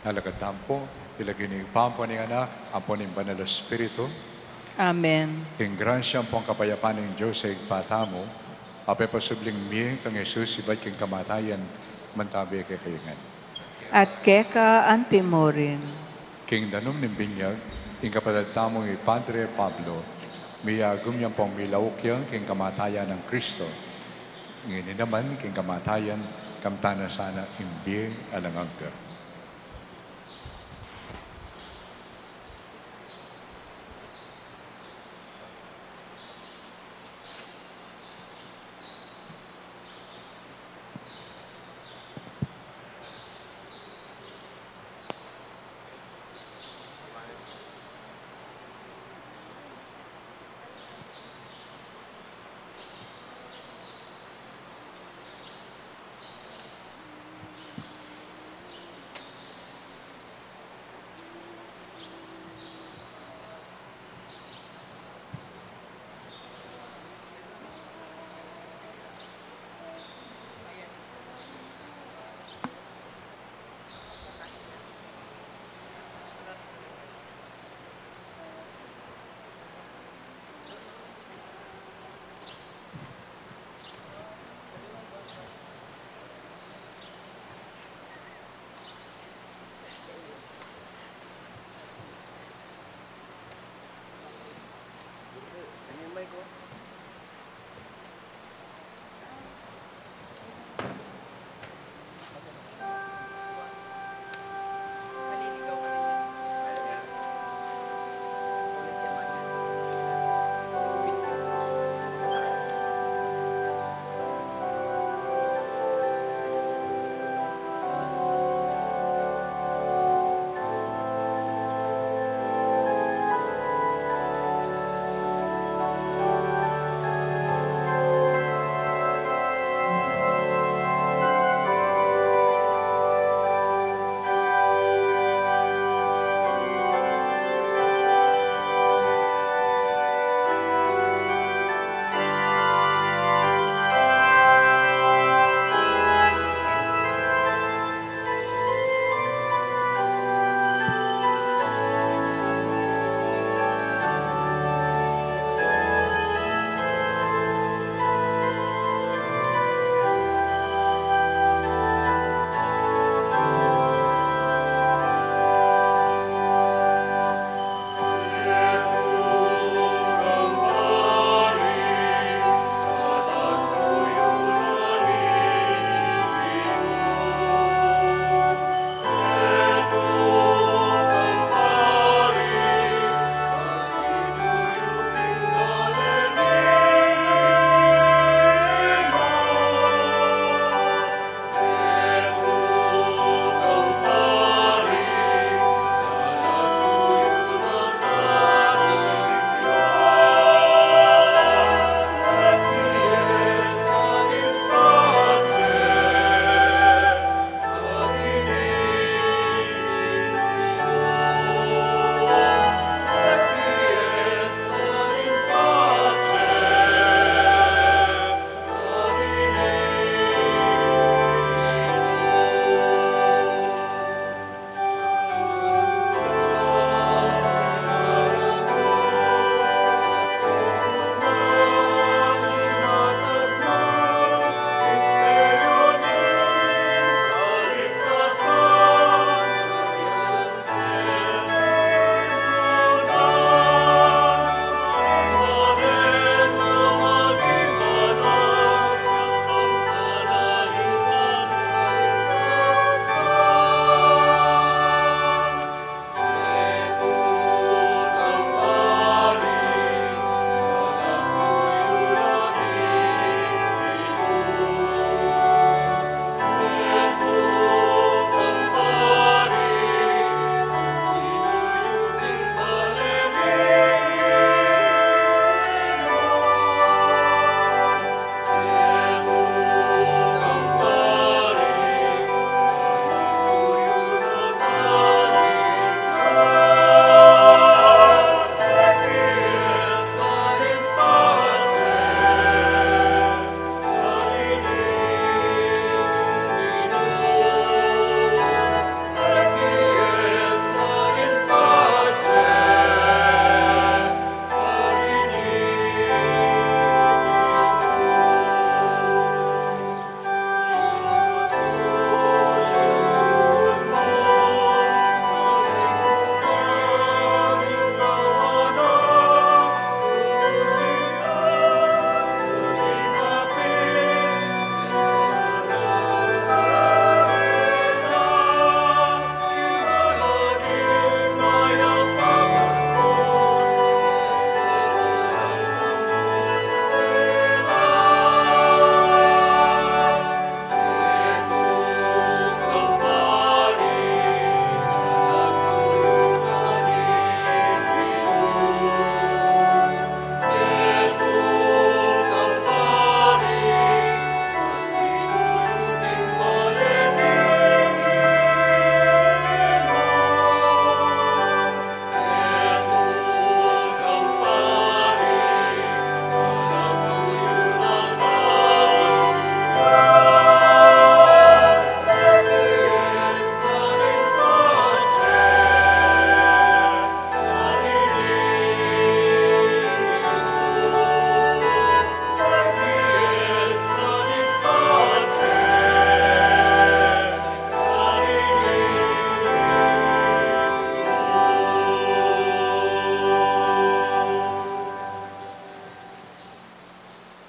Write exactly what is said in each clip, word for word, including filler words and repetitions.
Alakad tamu pu, king lagyu ning Ibpa, ampon ning Anak, ampon ning Banal a Espiritu. Amen. Ing grasya ampon kapayapan ning Dios a Ibpa tamu, mapasubling mie kang Jesus ibat king kamatayan, mantabe kekayu ngan. At keka anti murin. King danum ning binyag, ing kapatad tamung i Padre Pablo, miyagum yang pong milauk ya king kamatayan nang Kristo. Ngeni naman king kamatayan, kamtan na sana ing bie alang angga.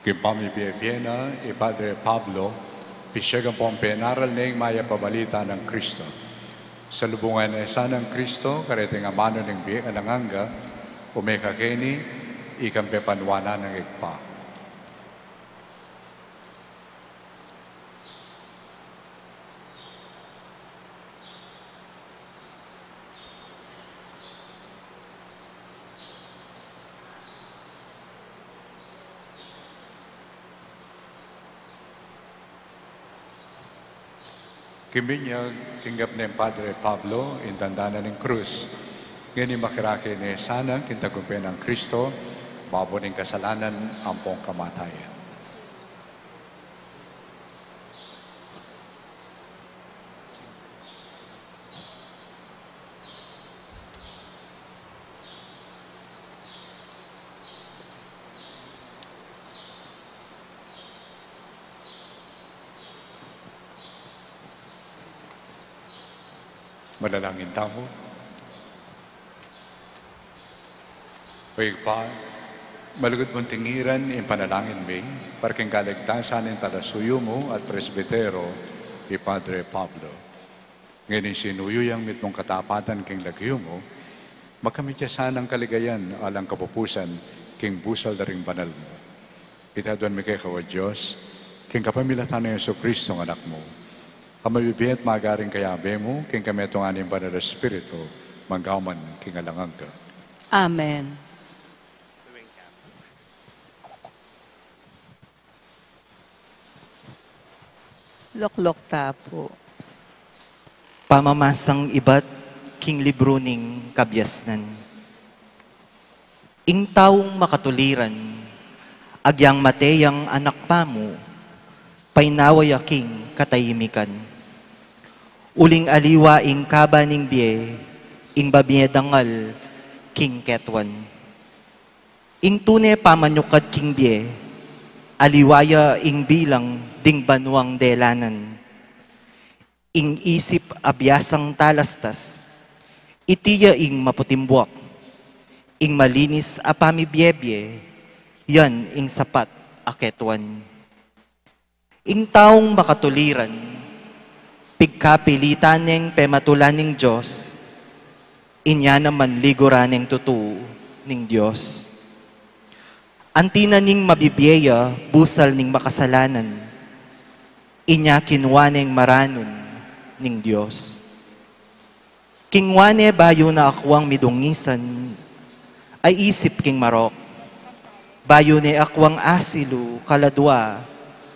King pamibie-bie na i Padre Pablo, pisyagan pong penaral ne ing mayap a balita nang Kristo. Salubungan ne sana nang Kristo kareting amanu ning bie alang angga, ume ka keni, ikang pepanuanan nang Ibpa. King binyag, tinggap ne nang Padre Pablo ing tanda na ning krus. Ngeni makirake ne sana king tagumpay nang Kristo, babo ning kasalanan ampong kamatayan. Manalangin tamu. O Ibpa, malugud mung tingiran ing panalangin mi para king kaligtasan ning talasuyu mu at presbitero, i Padre Pablo. Ngeni sinuyu yang mitmung katapatan king lagyu mu, makamit ya sanang kaligayan alang kapupusan king busal da ring banal mu. Iti aduan mi keka, o Dios, king kapamilatan nang Jesucristo a Anak mu, a mabibie at magaring kayabe mu, king kametungan ning Banal a Espiritu, mangga man king alang angga. Amen. Loklok ta pu. Pamamasang ibat king libru ning kabiasnan. Ing taung makatuliran, agyang mate yang anak pamu, painawa ya king katahimikan. Uling aliwa ing kaba ning bie, ing babie dangal king ketuan. Ing tune pamanyukad king bie, aliwa ya ing bilang ding banuang delanan. Ing isip a biasang talastas, iti ya ing maputing buak. Ing malinis a pamibie-bie, yan ing sapat a ketuan. Ing taung makatuliran, pigkapilitan neng pematulan ning Dios, inya naman liguran neng tutu ning Dios. Anti na ning mabibie ya busal ning makasalanan, inya kinua neng maranun ning Dios. Kinua ne bayu na akwang midungisan a isip king marok, bayu ne akwang asilu kaladua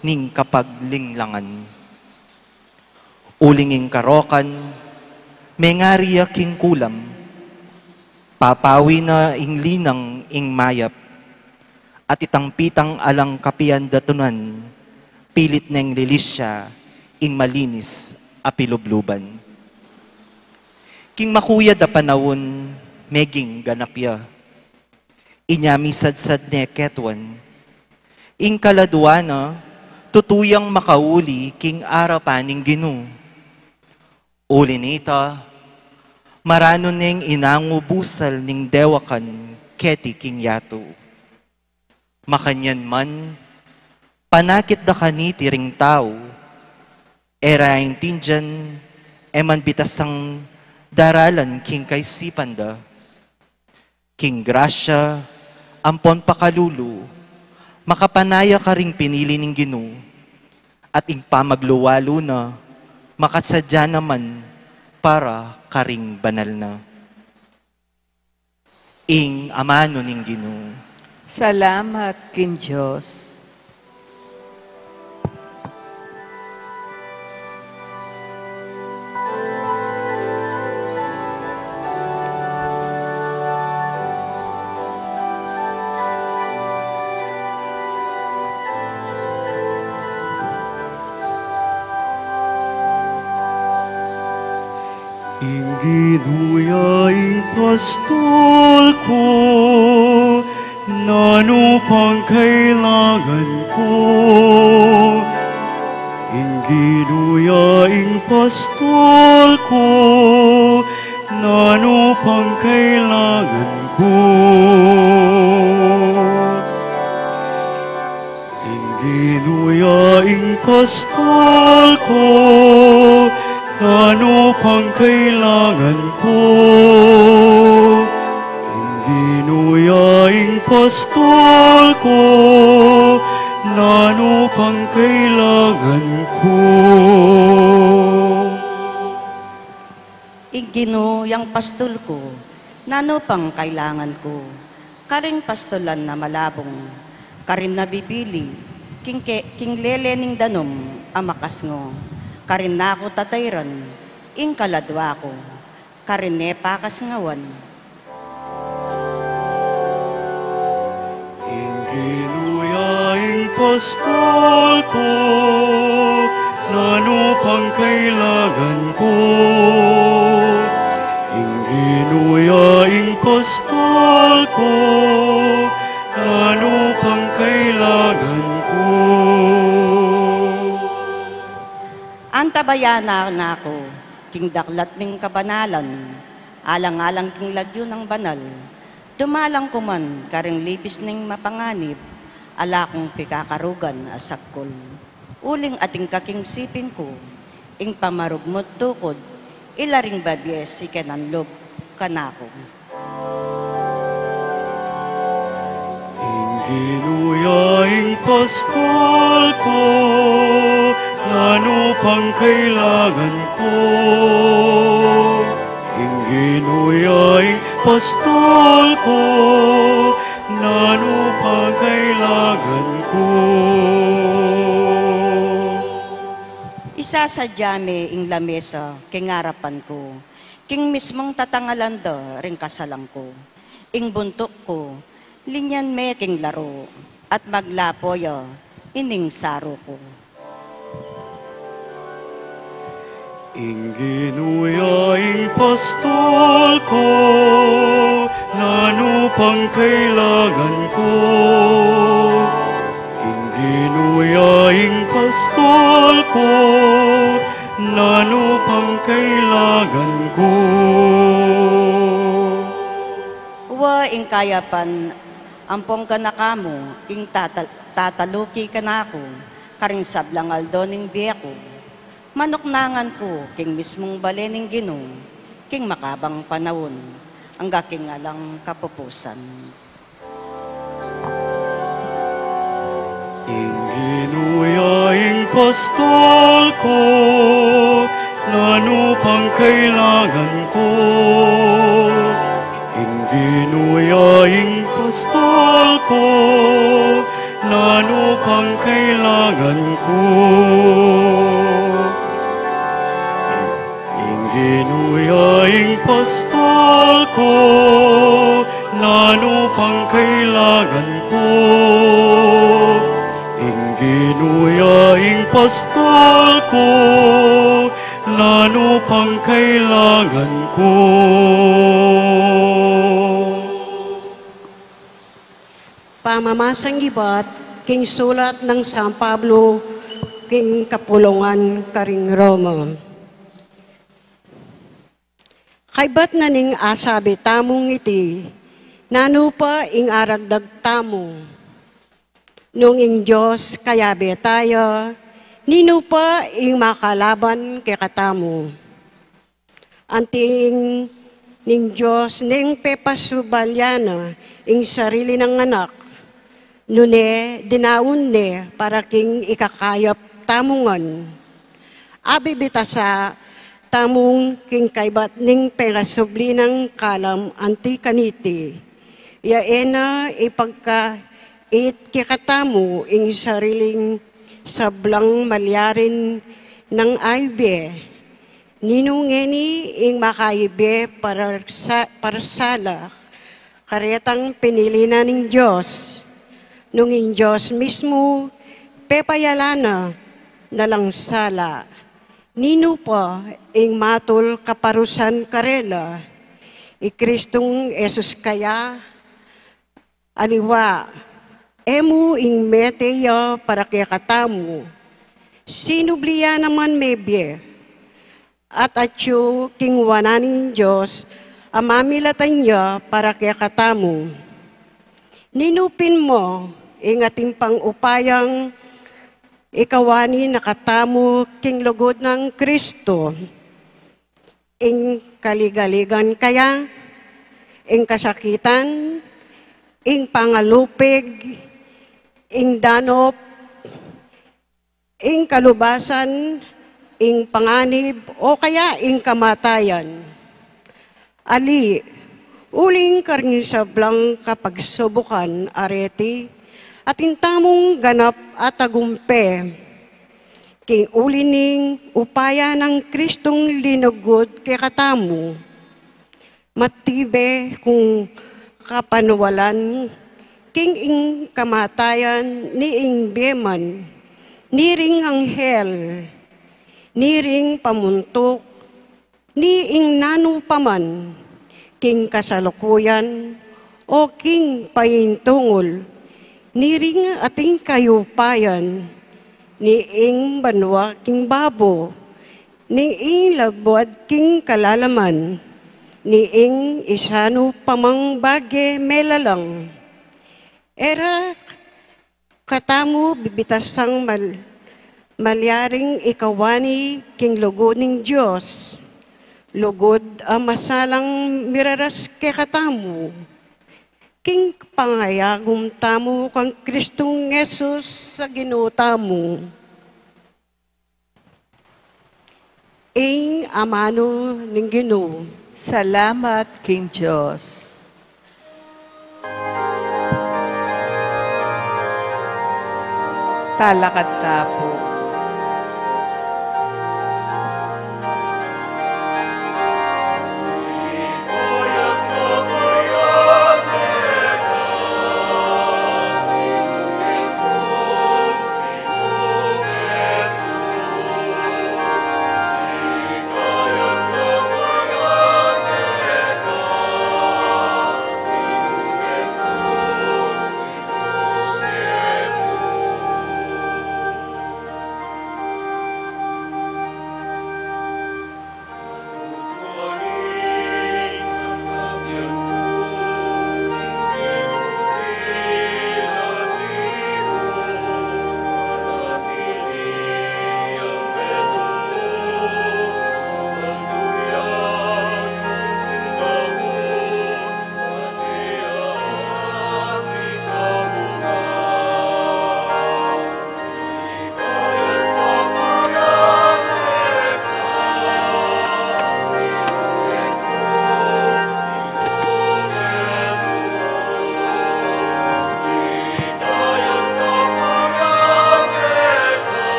ning kapaglinglangan. Uling ing karokan, mengari ya king kulam, papawi na ing linang ing mayap, at itang pitang alang kapiandatunan, pilit neng lilisya ing malinis a pilubluban. King makuyad a panaun, meging ganap ya. Inya misadsad ne ketuan. Ing kaladua na, tutu yang makauli king arapan ning Ginu. Uli nita, maranun neng inangu busal ning dewakan keti king yatu. Makanyan man, panakit da kaniti ring tau, e ra aintindian, e man bitasang daralan king kaisipan da. King grasya ampon pakalulu, makapanaya karing pinili ning Ginu, at ing pamagluwalu na, makasadya naman para karing banal na. Ing amanu ning Ginu. Salamat king Dios. Ing Ginu ya ing pastul ku, nanu pang kailangan ku? Ing Ginu ya ing pastul ku, nanu pang kailangan ku? Pastol ku, nanu pang kailangan ku? Ing Ginu ya ing pastol ku, nanu pang kailangan ku? Ing Ginu yang pastol ku, nanu pang kailangan ku? Karing pastolan a malabung, karing nabibili, king ke-, king lele ning danum a makasngo, karing naku tatairan, ing kaladwa ku, karing e pakasngawan. Ing Ginu ya ing pastol ku, nanu pang kailangan ku? Ing Ginu ya ing pastol ku, nanu pang kailangan ku? Antabayanan na ku king daklat ning kabanalan, alang-alang king lagyu nang banal. Dumalang ku man karing libis ning mapanganib, ala kung pikakarugan a sagkul. Uling atin ka king siping ku, ing pamarugmut tukud, ila ring babie sikenan lub kanaku. Ing Ginu ya ing pastol ku, nanu pang kailangan ku? Ing Ginu ya ing pastol ku, nanu pang kailangan ku? Isasadya me ing lamesa king arapan ku, king mismung tatangalan da ring kasalan ku. Ing buntuk ku, linyan me king laru, at maglapo ya ining saru ku. Ing Ginu ya ing pastol ku, nanu pang kailangan ku? Ing Ginu ya ing pastol ku, nanu pang kailangan ku? Wa ing kayapan ampong ganaka mu, ing tatal-, tataluki kanaku, karing sablang aldo ning bie ku. Manuknangan ku king mismung bale ning Ginu, king makabang panaun, angga king alang kapupusan. Ing Ginu ya ing pastol ku, nanu pang kailangan ku? Ing Ginu ya ing pastol ku, nanu pang kailangan ku? Ing Ginu ya ing pastol ku, nanu pang kailangan ku? Ing Ginu ya ing pastol ku, nanu pang kailangan ku? Pamamasang ibat king sulat nang San Pablo king kapulungan karing Roma. Kaybat na ning asabi tamung iti, nanu pa ing aragdag tamu? Nung ing Dios kayabe ta ya, ninu pa ing makalaban kekatamu? Anting ning Dios neng pepasubalyan na ing sarili nang anak, nune dinaun ne para king ikakayap tamu ngan. Abibitasa tamung king kaybat ning pengasubli nang kalam anti kaniti. Ya e na ipagkait kekatamu ing sariling sablang malyarin nang aibie. Ninu ngeni ing makaibie para sa-, para sala karetang pinili na ning Dios? Nung ing Dios mismu pepayala na na lang sala, ninu pa ing matul kaparusan karela? I Kristung Jesus kaya? Aliwa, e mu ing mete ya para kekatamu. Sinubli ya naman mebie, at atyu king wanan ning Dios a mamilatan ya para kekatamu. Ninu pin mo ing atin pang upayang Ikawani na katamu king lugud nang Kristo, ing kaligaligan kaya, ing kasakitan, ing pangalupig, ing danop, ing kalubasan, ing panganib, o kaya ing kamatayan. Ali, uling karing sablang kapagsubukan a reti, atin tamung ganap a tagumpe, king uli ning upaya nang Kristong linugud kekatamu. Matibe kung kapanualan king ing kamatayan, ni ing bie man, ni ring anghel, ni ring pamuntuk, ni ing nanu pa man, king kasalukuyan o king paintungul, ni ring ating kayupayan, ni ing banua king babo, ni ing labuad king kalalaman, ni ing isanu pa mang bage melalang. E ra katamu bibitasang mal-, malyaring ikawani king lugud ning Dios, lugud a masalang miraras kekatamu, king pangayagum tamu kang Kristong Jesus a Ginu tamu. Ing amanu ning Ginu. Salamat king Dios. Talakad ta pu.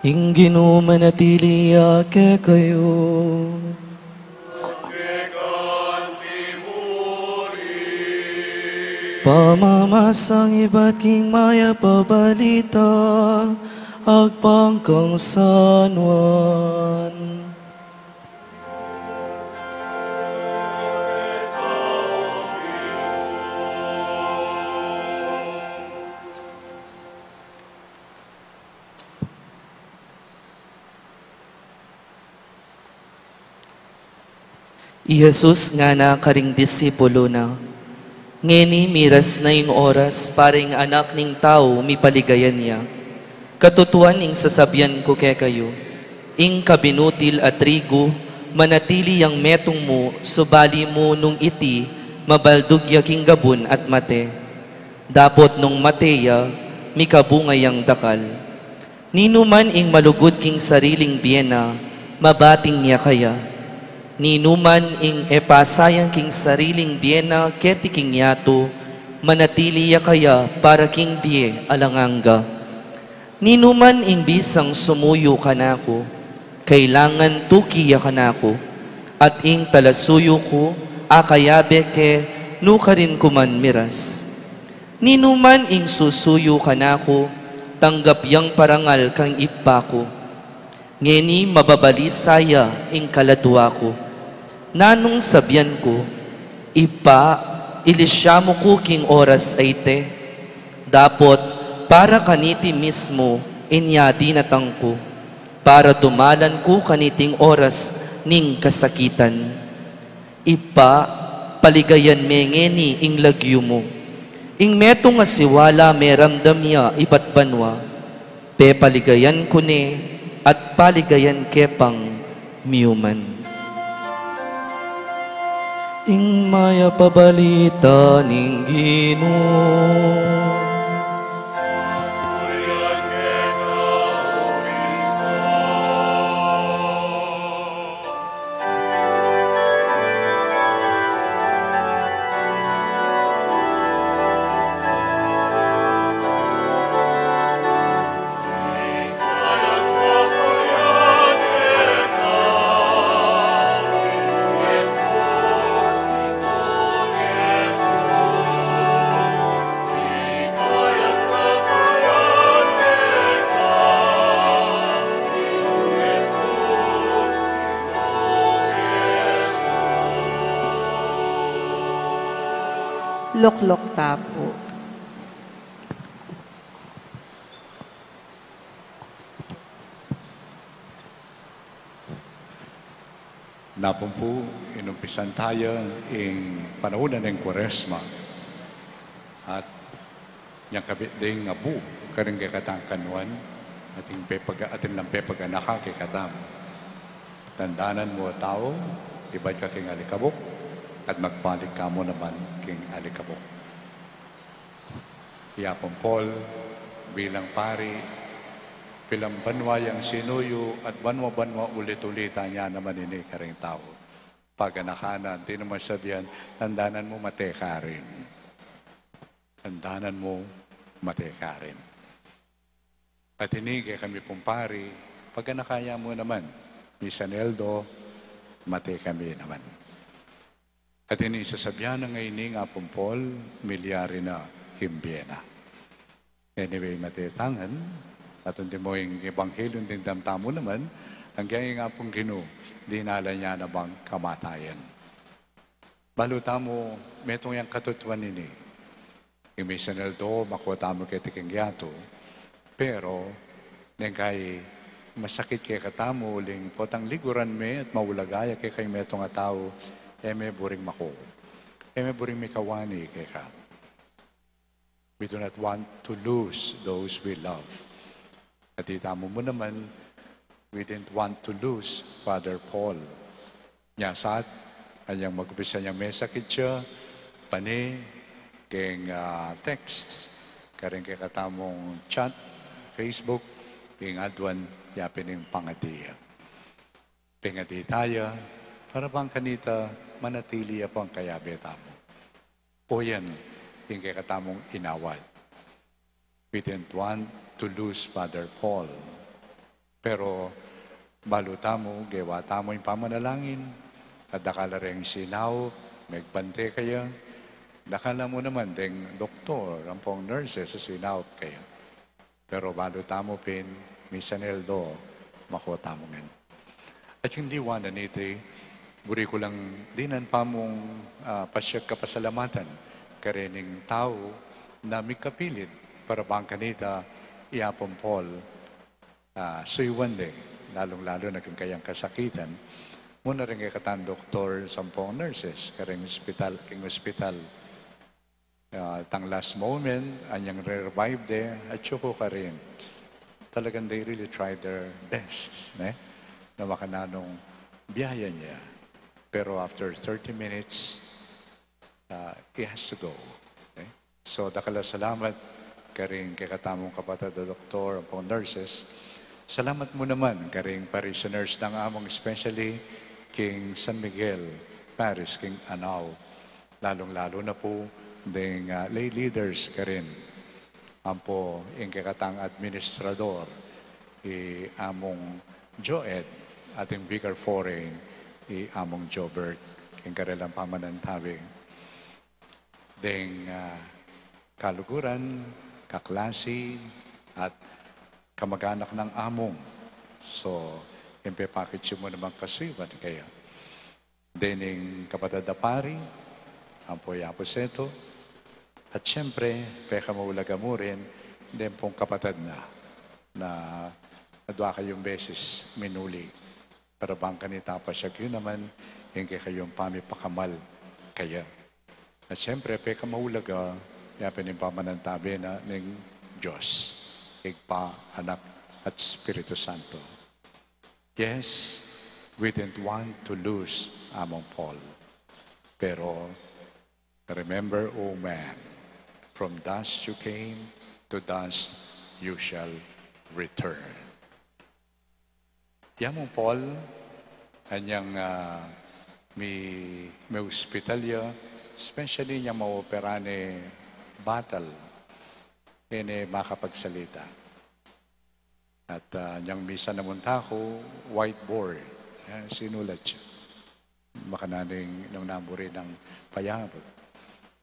Ing Ginu manatili ya kekayu. Pamamasang ibat king mayap a balita agpang kang San Juan. I Jesus ngana karing disipulu na, ngeni miras na ing oras para ing Anak ning Tau mipaligayan ya. Katutuan ing sasabian ku kekayu, ing kabinutil a trigu manatili yang metung mu, subali mu nung iti mabaldug ya king gabun at mate. Dapot nung mate ya, mikabunga yang dakal. Ninuman ing malugud king sariling bie na, mabating ya kaya. Ninuman ing e pasayang king sariling bie na keti king yatu, manatili ya kaya para king bie alang angga. Ninuman ing bisang sumuyu kanaku, kailangan tuki ya kanaku, at ing talasuyu ku, akayabe ke nukarin ku man miras. Ninuman ing susuyu kanaku, tanggap yang parangal kang Ibpa ku. Ngeni mababalisa ya ing kaladua ku. Nanung sabian ku, Ibpa, ilisya mu ku king oras a iti. Dapot para kaniti mismu inya dinatang ku, para dumalan ku kaniting oras ning kasakitan. Ibpa, paligayan me ngeni ing lagyu mu. Ing metung a siwala meramdam ya ibat banua, pepaligayan ku ne at paligayan ke pang miyuman. Ing mayap a balita ning Ginu. Lukluk ta pu. Napun pu, inumpisan taya ing panaun ning Kuaresma. At yang kabit ding abu karing kekatang kanuan, atin pepaga-, atin lang pepaganaka kekatamu. Tandanan mu a tau, ibad ka king alikabuk, at magbalik ka mu naman king alikabuk. I Apung Paul, bilang pari, pilan banua yang sinuyu at banua-banua ulit-ulitan ya naman ini karing tau. Paganaka na, anti na mu sabian, tandanan mu mate ka rin. Tandanan mu mate ka rin. At ini kekami pung pari, paganaka ya mu naman. Misan Eldo, mate kami naman. At ini sasabian na ngeni ning Apung Paul, milyari na king bie na. Anyway, mate tangan, at anti mo ing ebanghelyo ning damdaman tamu naman, angga ing Apung Ginu, dinalan ya na bang kamatayan. Balu tamu, metung yang katutuan ini. Ing misan Eldo, makua tamu keti king yatu. Pero, neng kai masakit kekatamu, uling potang liguran me at maulaga ya keka ing metung a tau, e me buring maku. E me buring mikawani keka. We do not want to lose those we love. At itamu mu naman, we didn't want to lose Father Paul. Nya saat, anyang mag-umpisa yang mesakit ya, pane, keng, ah, text, karing kekatamung chat, Facebook, ing aduan, yapin ing pangadi ya. Pengadi taya, para bang kanita, manatili ya pang kayabe tamu. O yan, ing kekatamung inawat. We didn't want to lose Father Paul. Pero balu tamu, gewa tamu ing pamanalangin, at dakal a reng sinaup, megbante kaya, dakal a mu naman deng doktor, ampong nurses, a sinaup kaya. Pero balu tamu pin, misan Eldo, makua tamu ngan. At ing liwan na niti, buri ku lang dinan pamung, ah, pasiag kapasalamatan, karening tau na migkapilit, para bang kanita, i Apung Paul, ah, suyuan de, lalung-lalu na king kayang kasakitan, mu na ring kekatang doktor, ampong nurses, karing ospital, king ospital, ah, tang last moment, anyang re-revive de, at yuku karin. Talagang they really tried their best, ne? Na makananung biyaya niya. Pero after thirty minutes, ah, he has to go. Okay? So, dakal a salamat karing kekatamung kapatad a doktor, ampong nurses. Salamat mu naman karing parishioners nang among, especially king San Miguel Parish, king Anao. Lalung-lalu na pu ding, ah, lay leaders karin. Ampo ing kekatang administrador, i Among Joed, at ing Vicar Foreign, i Among Jobert, ing karelang pamanantabi. Ding, ah, kaluguran, kaklasi, at kamag-anak nang Among. So, ing pepakit yu mu namang kasuyuan kaya. Dening kapatad a pari, ampo i aposento, at siyempre, pekamaulaga mu rin, deng pung kapatad na, na adwa kayung beses minuli. Para bang kanita pasiag yu naman ing kekayung pamipakamal kaya. At siyempre, pekamaulaga, yapin ing pamanantabe na ning Diyos, Ibpa, Anak, at Espiritu Santo. Yes, we didn't want to lose Among Paul. Pero, remember, O man, from dust you came, to dust you shall return. I Among Paul, anyang, ah, mi, mi hospital ya, especially nyang maopera ne batal, e ne makapagsalita. At, ah, nyang misa namunta ku, whiteboard, e, sinulat ya. Makananu ing nung namuri nang payabut.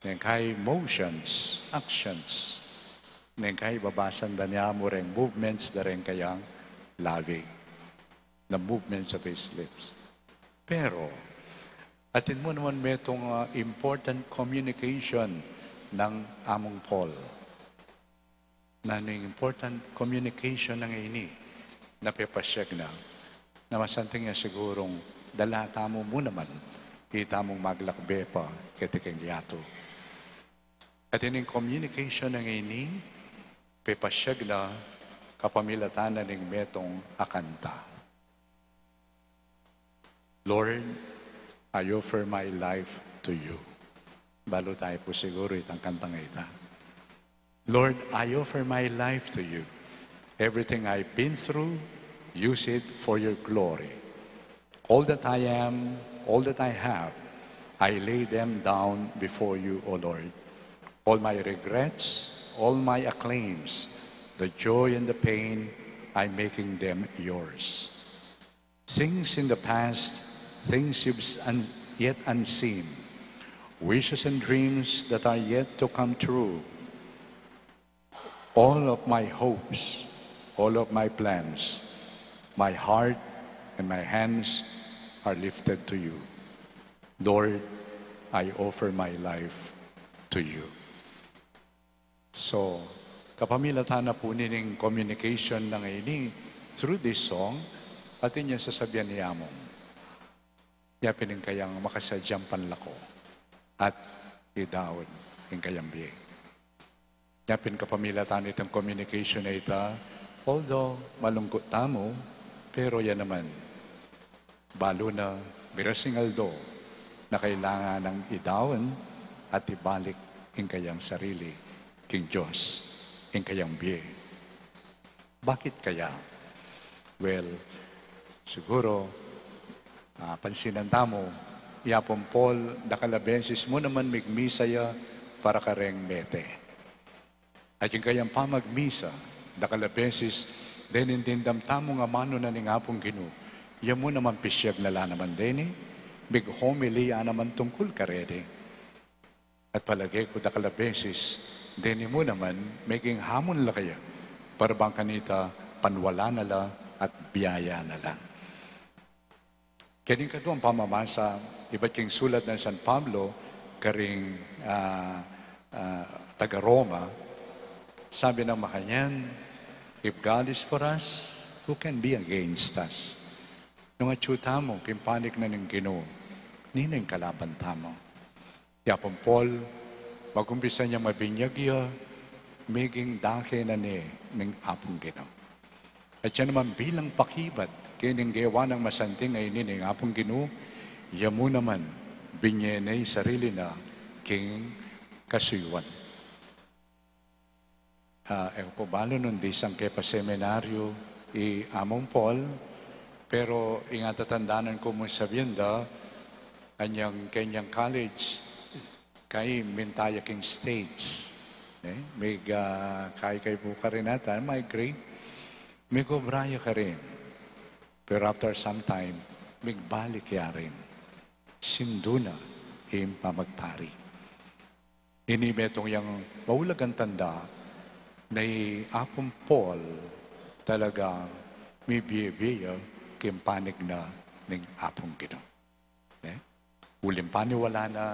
Neng kai motions, actions. Neng kai babasan da ne mu reng movements da reng kayang labi. The movements of his lips. Pero, atin mu naman metung, ah, important communication nang Among Paul. Nanu ing important communication na ngeni a pepasiag na, na masanting ya sigurung dala tamu mu naman, itamung maglakbe pa keti king yatu. At ining communication na ngeni, pepasiag na kapamilatan na ning metung a kanta. Lord, I offer my life to you. Balu tayu pu siguru itang kantang ita. Lord, I offer my life to you. Everything I've been through, use it for your glory. All that I am, all that I have, I lay them down before you, O Lord. All my regrets, all my acclaims, the joy and the pain, I'm making them yours. Things in the past, things you've s-, un-, yet unseen, wishes and dreams that are yet to come true. All of my hopes, all of my plans, my heart and my hands are lifted to you. Lord, I offer my life to you. So, kapamilatan na pu nining communication na ngeni through this song, atin yang sasabian i Among. Yapin ing kayang makasadyang panlako at idaun ing kayang bie. Yapin kapamilatan nitang communication a ita, although malungkut tamu, pero ya naman, balu na mirasing aldo na kailangan nang idaun at ibalik ing kayang sarili king Diyos, ing kayang bie. Bakit kaya? Well, siguro, ah, pansinan tamu, i Apung Paul, dakal a beses mu naman migmisa ya para kareng mete. At ing kayang pamagmisa, dakal a beses, dening dimdam tamu ngan amanu na ning Apung Ginu, ya mu naman pisiag na la naman deni, mig-homily ya naman tungkul kareni. At palage ku dakal a beses, deni mu naman, meging hamon la kaya, para bang kanita panwalan na la at biyayaan na la. Keng kaduang pamamasa, ibat king sulat nang San Pablo karing, ah, ah, taga-Roma, sabi nang makanyan, "If God is for us, who can be against us?" Nung atyu tamu king panik na ning Ginu, ninu ing kalaban tamu? I Apung Paul, mag-umpisa neng mabinyag ya, meging dake na ne ning Apung Ginu. At ya naman bilang pakibat keni ning gewa nang masanting a ini ning Apung Ginu, ya mu naman binye ne ing sarili na king kasuyuan. Ah, e ku pu balu nung disang ke pa seminaryo i Among Paul, pero ing atatandanan ku mu sabian da, anyang Kenyan College, kai minta ya king States, ne? Mig, ah, kai kai pu karin ata, migrate. Mig-obra ya karin. Pero after some time, migbalik ya rin. Sindu na ing pamagpari. Ini metung yang maulagang tanda na i Apung Paul talaga mibie-bie ya king panik na ning Apung Ginu. Ne? Uling paniwala na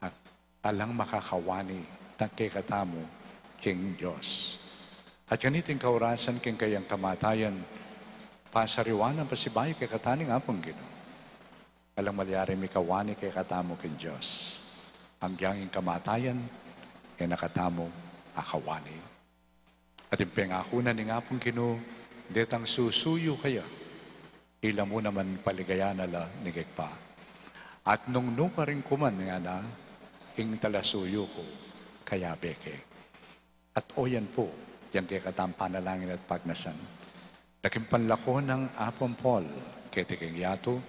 at alang makakawani ta-, kekatamu king Dios. At kaniting kaurasan king kayang kamatayan, Pasariwa nang pasibayu kekatamu ning Apung Ginu. Alang malyari mikawani kekatamu king Dios. Agyang ing kamatayan, e na katamu akawani. At ing pengaku na ning Apung Ginu, detang susuyu kaya, ila mu naman paligayan na la ning Ibpa. At nung nu pa rin kuman ngana, ing talasuyu ku, kayabe ke. At o yan pu, yang kekatang panalangin at pagnasan. Naging panlako nang Apung Paul, keti king yatu,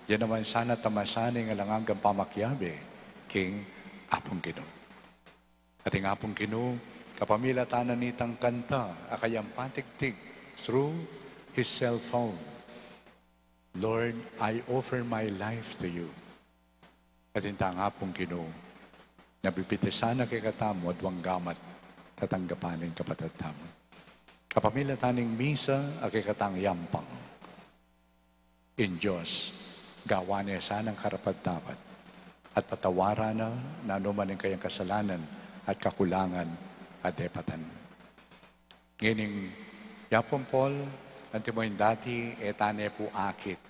yan naman sana tamasan ing alang anggang pamakiabe, king Apung Ginu. At ing Apung Ginu, kapamilatan na nitang kanta, a kayang patigtig through his cell phone. Lord, I offer my life to you. At ing tang Apung Ginu, nabibitisan na kekatamu, aduang gamat, tatanggapan ning kapatad tamu. Kapamilatan ning misa, a kekatang yampang. Ing Dios, gawan ne sanang karapat-dapat, at patawaran na, nanu man ing kayang kasalanan, at kakulangan, at depatan. Ngening, Apung Paul, antimo ing dati, e ta ne pu akit.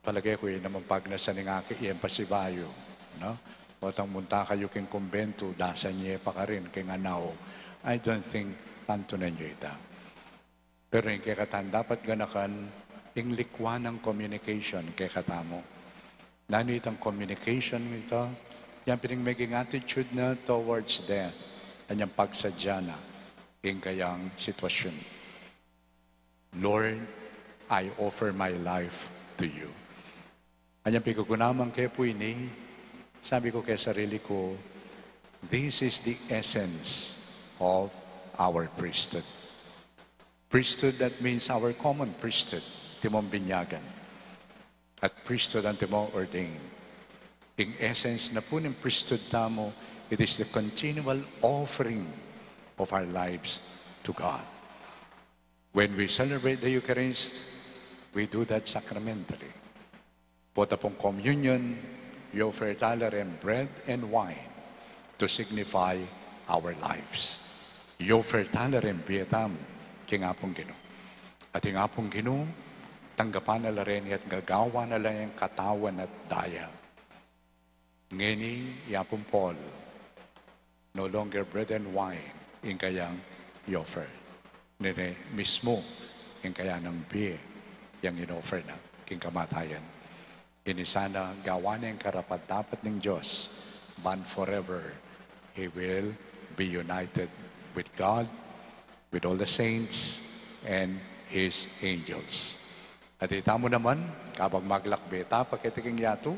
Palage ku, e naman pagnasan ing akit, yang pasibayu, no? Potang munta kayu king kumbentu, dasan ye pa karin, king anaw. I don't think, tantu na nyo ita. Pero ing kekatang dapat ganakan, ing likwan nang communication kekatamu. Nanu itang communication ita? Yang pin ing maging attitude na towards death. Anyang pagsadya na ing kayang sitwasyun. Lord, I offer my life to you. Anyang piguganaman ke pu ini, sabi ku keng sarili ku, this is the essence of our priesthood. Priesthood, that means our common priesthood, antimong binyagan. At priesthood antimong ordained. Ing essence na pu ning priesthood tamu, it is the continual offering of our lives to God. When we celebrate the Eucharist, we do that sacramentally. Pota pung communion, i-offer tala reng bread and wine to signify our lives. I-offer tala reng bie tamu king Apung Ginu. At ing Apung Ginu, tanggapan na la reni at gagawan na la reng katawan at daya. Ngeni, i Apung Paul, no longer bread and wine ing kayang i-offer. Nune mismu ing kaya nang bie yang in-offer na king kamatayan. Ini sana gawan neng karapat-dapat ning Dios, ban forever he will be united with God, with all the saints, and his angels. At itamu naman, kabang maglakbe ta pa keti king yatu,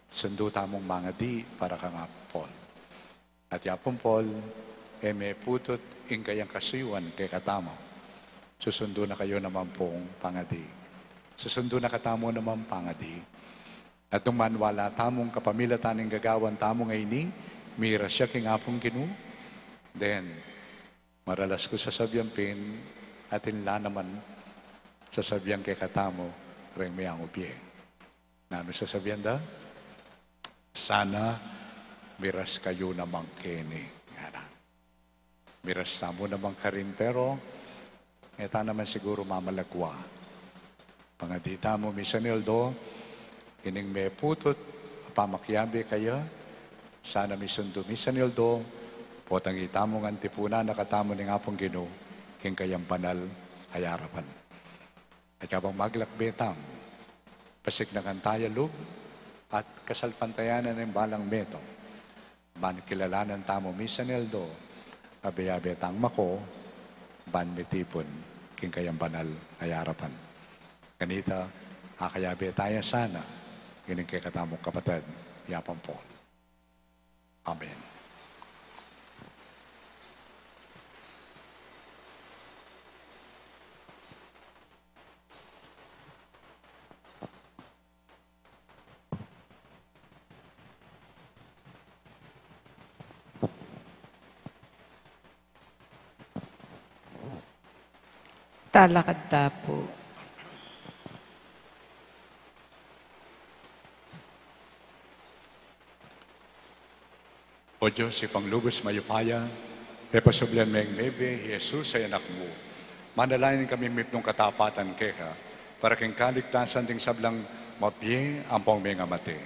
sundu tamung mangadi para kang Apung Paul. At i Apung Paul, e meputut ing kayang kasuyuan kekatamu. Susundu na kayu naman pung pangadi. Susundu na katamu naman pangadi. At nung manwala tamung kapamilatan ning gagawan tamu ngeni, miras ya king Apung Ginu, then, maralas ku sasabian pin, atin la naman sasabian kekatamu reng meangu bie. Nanu sasabian da? Sana miras kayu naman keni, ngana. Miras tamu naman karin, pero e ta naman siguru mamalagwa. Pangadi tamu misan aldo, ining meputut a pamakiabe kaya, sana misundu misan aldo, potang itamu ngan tipunan na katamu ning Apung Ginu king kayang banal a arapan. At kabang maglakbe tamu, pasignakan taya lub at kasalpantayanan ning balang metung, ban kilalanan tamu misan aldo, abe-abe tang mako, ban mitipun king kayang banal a arapan. Kanita, akayabe taya sana, ining kekatamung kapatad, i Apung Paul. Amen. Talakad ta pu. O Dios, Ibpang lubus mayupaya, pepasubli meng mebie i Jesus a Anak mu. Manalangin kami mipnung katapatan keka, para king kaligtasan ding sablang mabie ampong mengamate.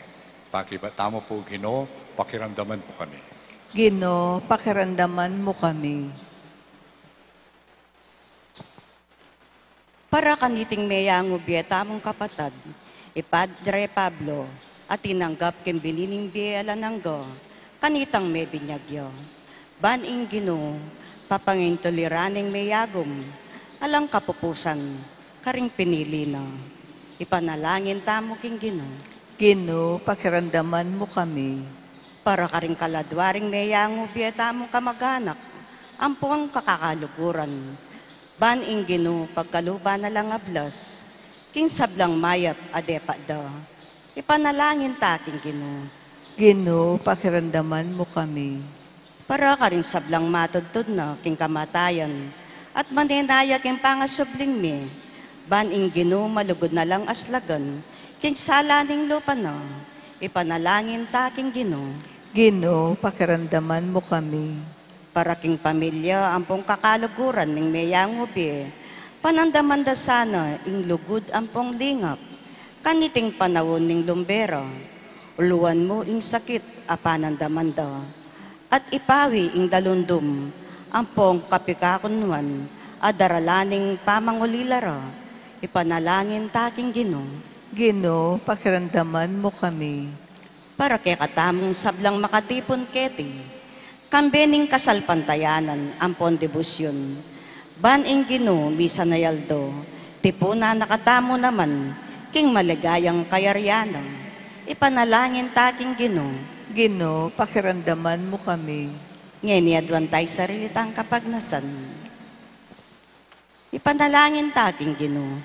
Pakibat tamu pu, Ginu, pakiramdaman mu kami. Ginu, pakiramdaman mu kami. Para kaniting meyangubie tamung kapatad, i Padre Pablo, a tinanggap king bini ning bie alang angga, kanitang mebinyag ya. Ban ing Ginu, papangintuliran ning meyagum, alang kapupusan, karing pinili na. Ipanalangin tamu king Ginu. Ginu, pakiramdaman mu kami. Para karing kaladwa ring meyangubie tamung kamaganak, ampong kakakaluguran. Ban ing Ginu pagkaluban na lang ablas, king sablang mayap a depat da. Ipanalangin ta king Ginu. Ginu, pakiramdaman mu kami. Para karing sablang matudtud na king kamatayan, at manenaya king pangasubling mie, ban ing Ginu malugud na lang aslagan, king sala ning lupa na, ipanalangin ta king Ginu. Ginu, pakiramdaman mu kami. Para king pamilya ampong kakaluguran ning meyangubie, panandaman da sana ing lugud ampong lingap, kaniting panaun ning lumbe ra, uluan mu ing sakit a panandaman da, at ipawi ing dalundum ampong kapikakunuan a daralan ning pamangulila ra, ipanalangin ta king Ginu. Ginu, pakiramdaman mu kami. Para kekatamung sablang makatipun keti, kambe ning kasalpantayanan ampong debosyun. Ban ing Ginu misan a aldo, tipunan na katamu naman, king maligayang kayarian na. Ipanalangin ta king Ginu. Ginu, pakiramdaman mu kami. Ngeni aduan taya ing sarili tang kapagnasan. Ipanalangin ta king Ginu.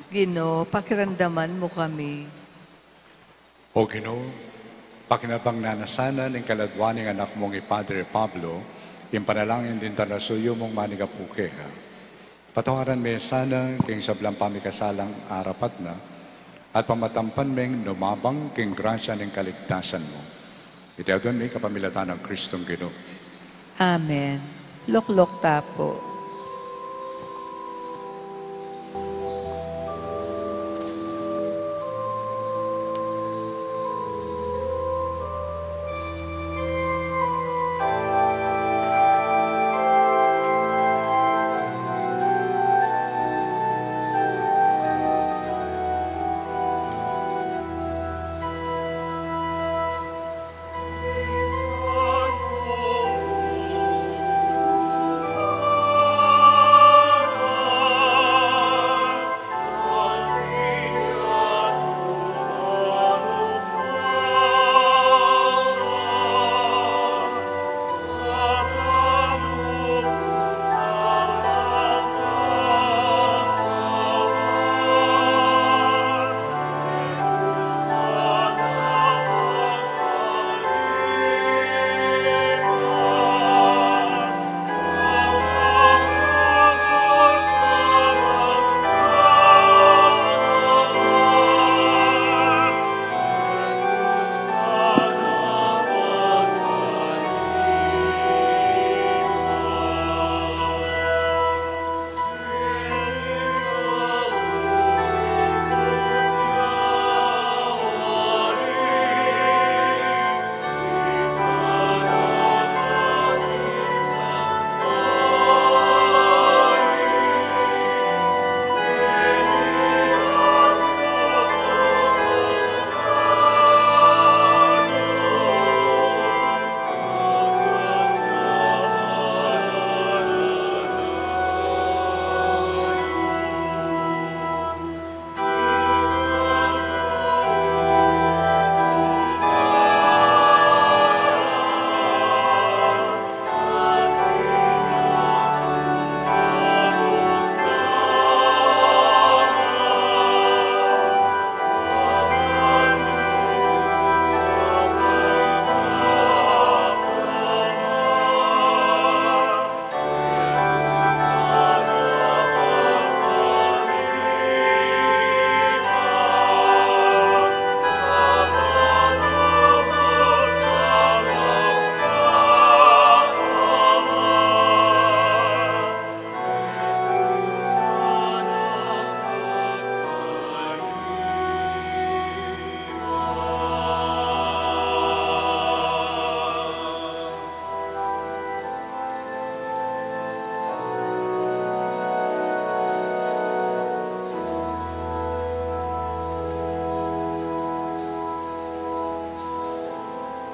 Ginu, pakiramdaman mu kami. O Ginu, pakinabang na sana ning kaladwa ning anak mung i Padre Pablo, ing panalangin ding talasuyu mung manigapu keka. Patawaran me sana king sablang pamikasalang arapat na, at pamatampan meng lumabang king grasya ning kaligtasan mu. Iti aduan mi kapamilatan nang Kristong Ginu. Amen. Lukluk ta pu.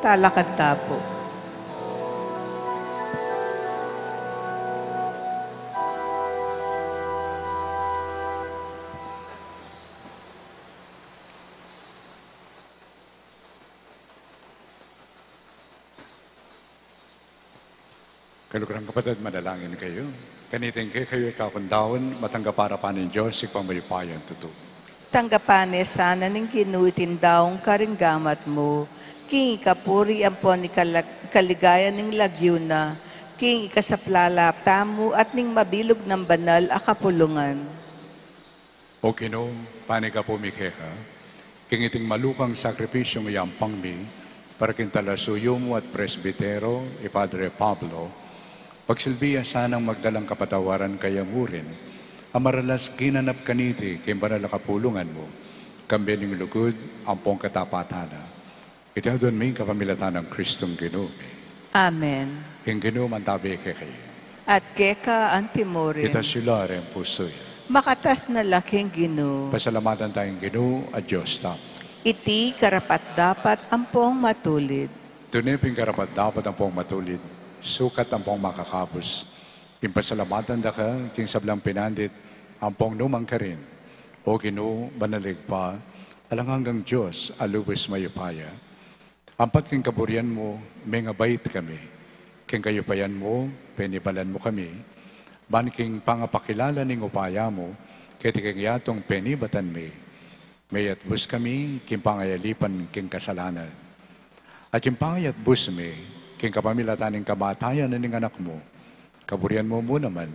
Talakad ta pu. Kaluguran kapatad, manalangin kayu. Kanita ing kekayu ikakung daun, matanggap arapan ning Dios, Ibpang mayupayang tutu. Tanggapan na sana ning Ginu iting daun karing gamat mu, king ikapuri ampon ikalag-, ikaligayan ning lagyu na, king ikasaplala tamu at ning mabilug nang banal a kapulungan. O Ginu, panyawad mi keka, king iting malukang sakripisyung iyampang mi para king talasuyu mu at presbitero, i Padre Pablo, pagsilbi ya sanang magdalang kapatawaran kaya murin, a maralas ginanap kaniti king banal a kapulungan mu, kambe ning lugud ampong katapatan na. Iti aduan mi kapamilatan nang Kristong Ginu mi. Amen. Ing Ginu mantabi kekayu. At keka antimurin. Itas yu la ring pusu yu. Makatas na la king Ginu. Pasalamatan taya ing Ginu a Dios tamu. Iti karapat-dapat ampong matulid. Tune pin karapat-dapat ampong matulid, sukat ampong makakabus, ing pasalamatan da ka king sablang pinandit ampong nu man karin, O Ginu, banal a Ibpa, alang anggang Dios a lubus mayupaya. Ampat king kaburian mu, mengabait kami. King kayupayan mu, penibalan mu kami. Ban king pangapakilala ning upaya mu keti king yatung penibatan mi, meyatbus kami king pangayalipan king kasalanan. At king pangayatbus mi king kapamilatan ning kamatayan na ning Anak mu, kaburian mu mu naman,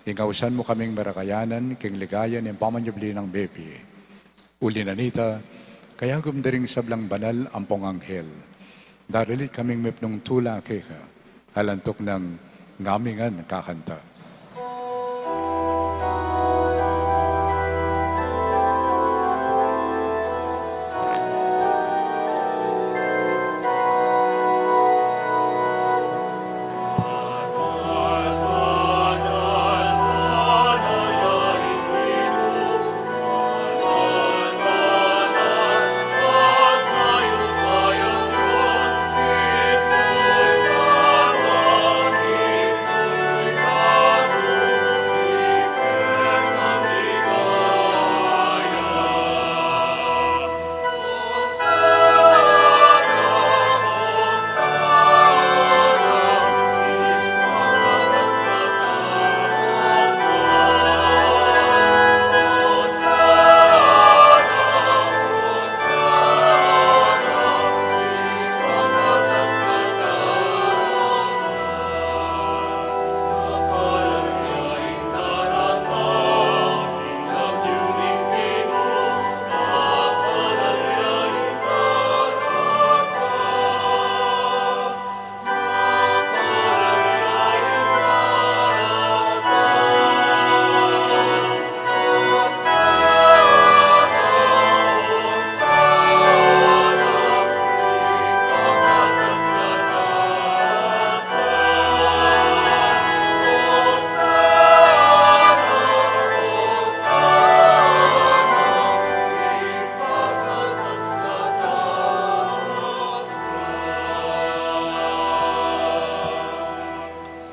ing ausan mu kaming merakayanan king ligaya ning pamanyubli nang mebie. Uli na nita, kayagum da ring sablang banal ampong anghel, daralit kaming mipnung tula keka, alang tuknang ngaming kakanta.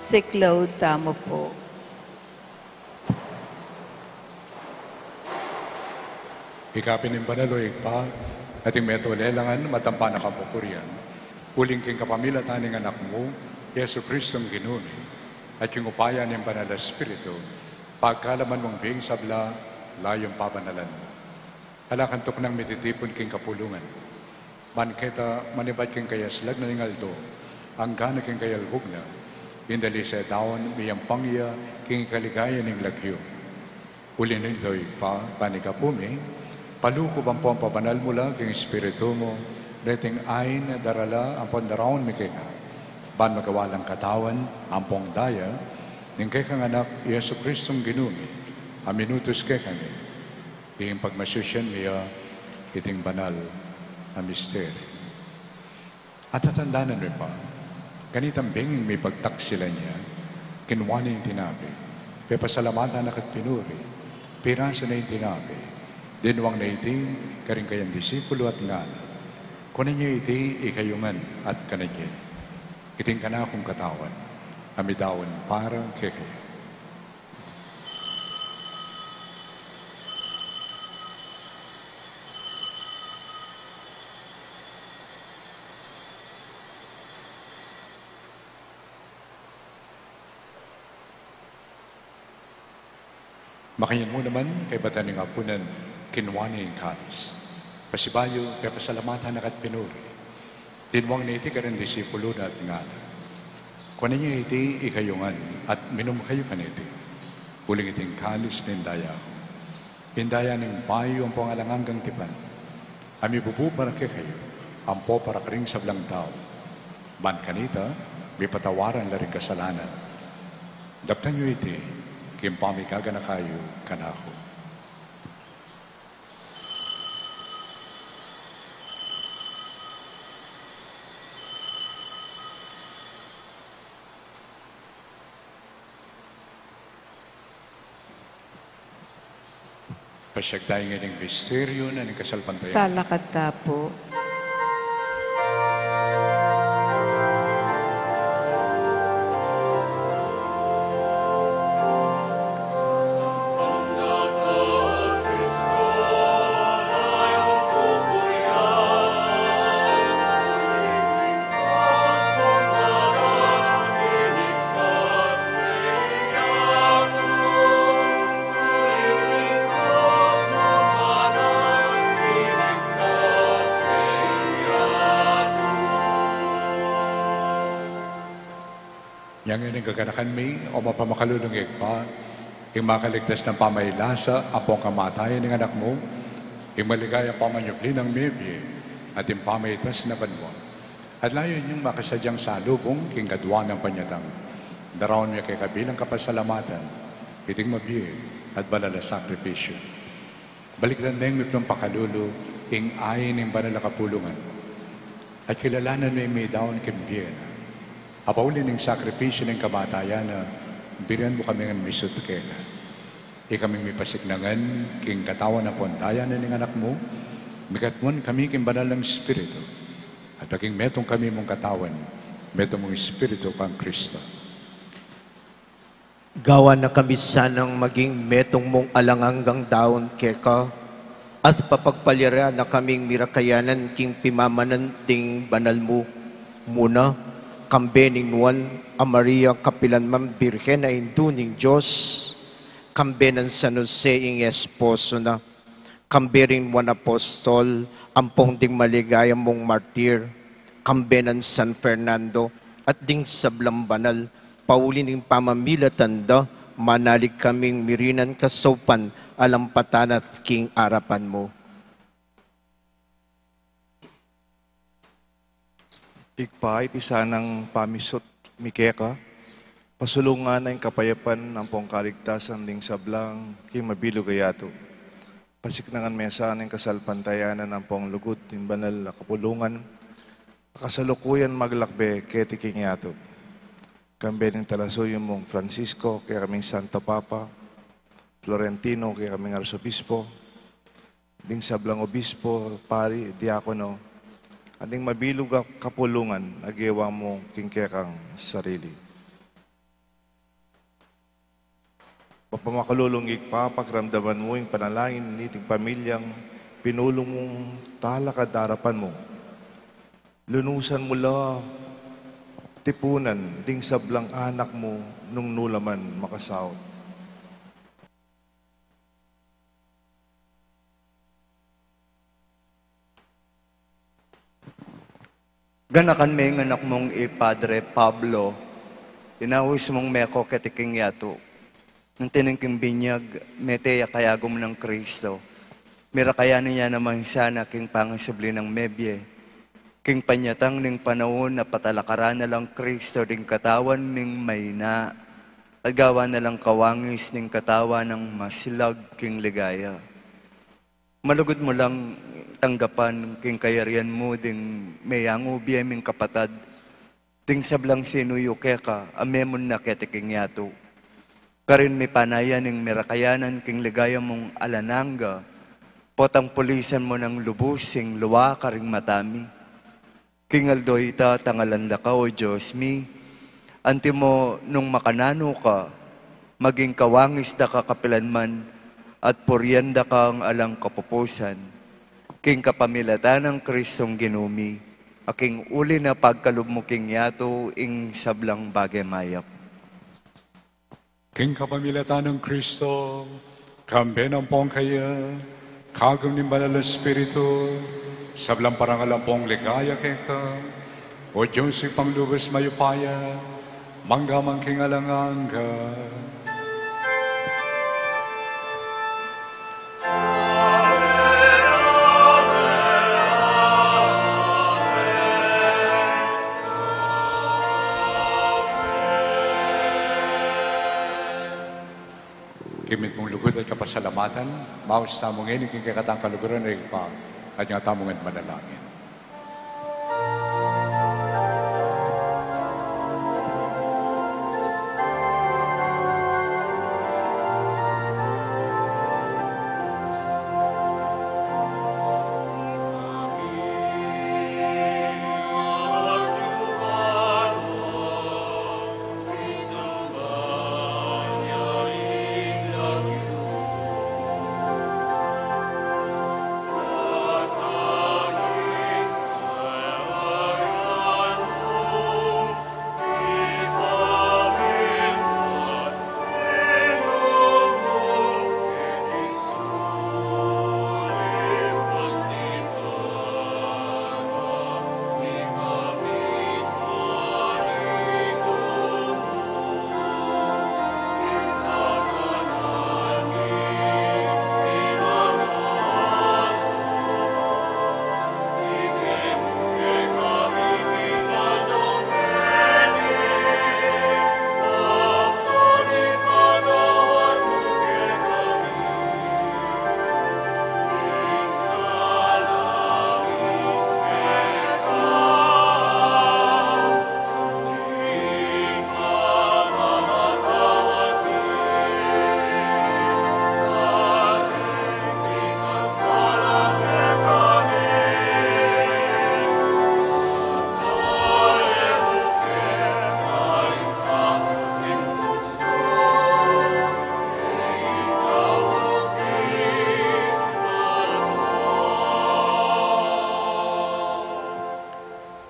Siklaud tamu pu. Ika pin ing banal, o Ibpa, at ing metung a lelangan, matampan na kang pupurian, uling king kapamilatan ning Anak mu, Jesucristong Ginu mi, at king upaya ning Banal a Espiritu, pagkalaman mung bie ing sabla, layun pabanalan mu. Ala kang tuknang mititipun king kapulungan mu. Ban keta manibat king kayaslag na ning aldo, anggana king kayalbug na, ing dalise daun miyampang ya king ikaligaya ning lagyu. Uli na nito, Ibpa, panyawad mi, palukuban ampong pabanal mu la king Espiritu mu reting ain, darala ampong daraun mi keka, ban magawa lang katawan ampong daya ning kekang Anak, Jesucristong Ginu mi, a minutus kekami. Ing pagmasusyan mi ya iting banal a misteryu. At tatandanan mi pa, kanitang bing mipagtaksilan ya, kinua ne ing tinape, pepasalamatan na ka't pinuri, pirasu ne ing tinape, dinwang ne iti karing kayang disipulu at ngana: Kunan ye iti ikayu ngan at kanan ye. Iti ing kanakung katawan, a midaun para kekayu. Makanyan mu naman, kaybat da ning apunan, kinua ne ing kalis. Pasibayu, pepasalamatan na ka at pinuri. Dinwang ne iti karing disipulu na at ngana: Kunan ye iti ikayu ngan at minum kayu kaniti. Uling iti ing kalis ning daya ku. Ing daya ning bayu ampong alang anggang tipan, a mibubu para kekayu, ampo para karing sablang tau. Ban kanita, mipatawaran la ring kasalanan. Daptan yu iti king pamigaganaka yu kanaku. Pasiag tamu ngan ing misteryu na ning kasalpantayanan. Talakad ta pu. Inya ngeni, kaganakan mi, o mapamakalulung Ibpa, ing makaligtas nang pamailasa ampong kamatayan ning Anak mu, ing maligayang pamanyubli nang mebie, at ing pamaitas na banua. At layun yang makasadyang salubung king kadua nang panyatang, daraun mi keka bilang kapasalamatan iting mabie at banal a sakripisyu. Balikdan meng mipakalulu ing ain ning banal a kapulungan, at kilalanan meng midaun king bie na. A pauli ning sakripisyu ning kamatayan na, birian mu kami ngan misut keka. Ikami mipasiknangan king katawan ampong daya na ning Anak mu, mikatmuan kami king Banal a Espiritu, at maging metung kami mung katawan, metung mung Espiritu kang Kristo. Gawan na kami sanang maging metung mung alang anggang daun keka, at papagpalyaran na kaming mirakayanan king pimamanan ding banal mu, muna, kambe ning Nuan a Maria kapilan man Birhen a Indu ning Dios, kambe nang San Jose ing esposo na, kambe ring Nuan a Apostol, ampong ding maligaya mung martir, kambe nang San Fernando, at ding sablang banal, pauli ning pamamilatan da, manalig kaming mirinan kasaupan alang patanat king arapan mu. Ibpa, iti sanang pamisut mi keka, pasulungan na ing kapayapan ampong kaligtasan ding sablang king mabilug a yatu. Pasiknangan me sana ing kasalpantayanan ampong lugud ning banal a kapulungan, a kasalukuyan maglakbe keti king yatu. Kambe ning talasuyu mung Francisco, kekaming Santo Papa, Florentino, kekaming Arsobispo, ding sablang obispo, pari, diakono, at ding mabilug a kapulungan a gewa mu king kekang sarili. Mapamakalulung Ibpa, pakiramdaman mu ing panalangin niting pamilyang pinulung mung talakad arapan mu. Lunusan mu la tipunan ding sablang anak mu nung nu la man makasaut. Ganakan me ing anak mung i Padre Pablo, inaus mung meko keti king yatu. Nung tining king binyag, mete ya kayagum nang Kristo. Mirakayanan ya naman sana king pangasubli nang mebie, king panyatang ning panaun a patalakaran na lang Kristo ding katawan ning maina, at gawan na lang kawangis ning katawan nang maslag king ligaya. Malugud mu lang tanggapan king kayarian mu ding meyangu bie ming kapatad, ding sablang sinuyu keka, a memun na keti king yatu. Karin mipanayan ing mirakayanan king ligaya mung alang angga, potang pulisan mu nang lubus ing lua karing mata mi. King aldo ita, tangalan da ka, O Dios mi, antimo nung makananu ka, maging kawangis da ka kapilanman, at purian da kang alang kapupusan. King kapamilatan nang Kristong Ginu mi, a king uli na pagkalub mu king yatu ing sablang bage mayap. King kapamilatan nang Kristo, kambe nang pong kaya, kagum ning Banal a Espiritu, sablang parangal ampong ligaya keka, O Dios, Ibpang lubus mayupaya, mangga man king alang angga. King mitmung lugud at kapasalamatan, maus tamu ngeni king kekatang kaluguran, Ibpa, at nga tamu ngan manalangin.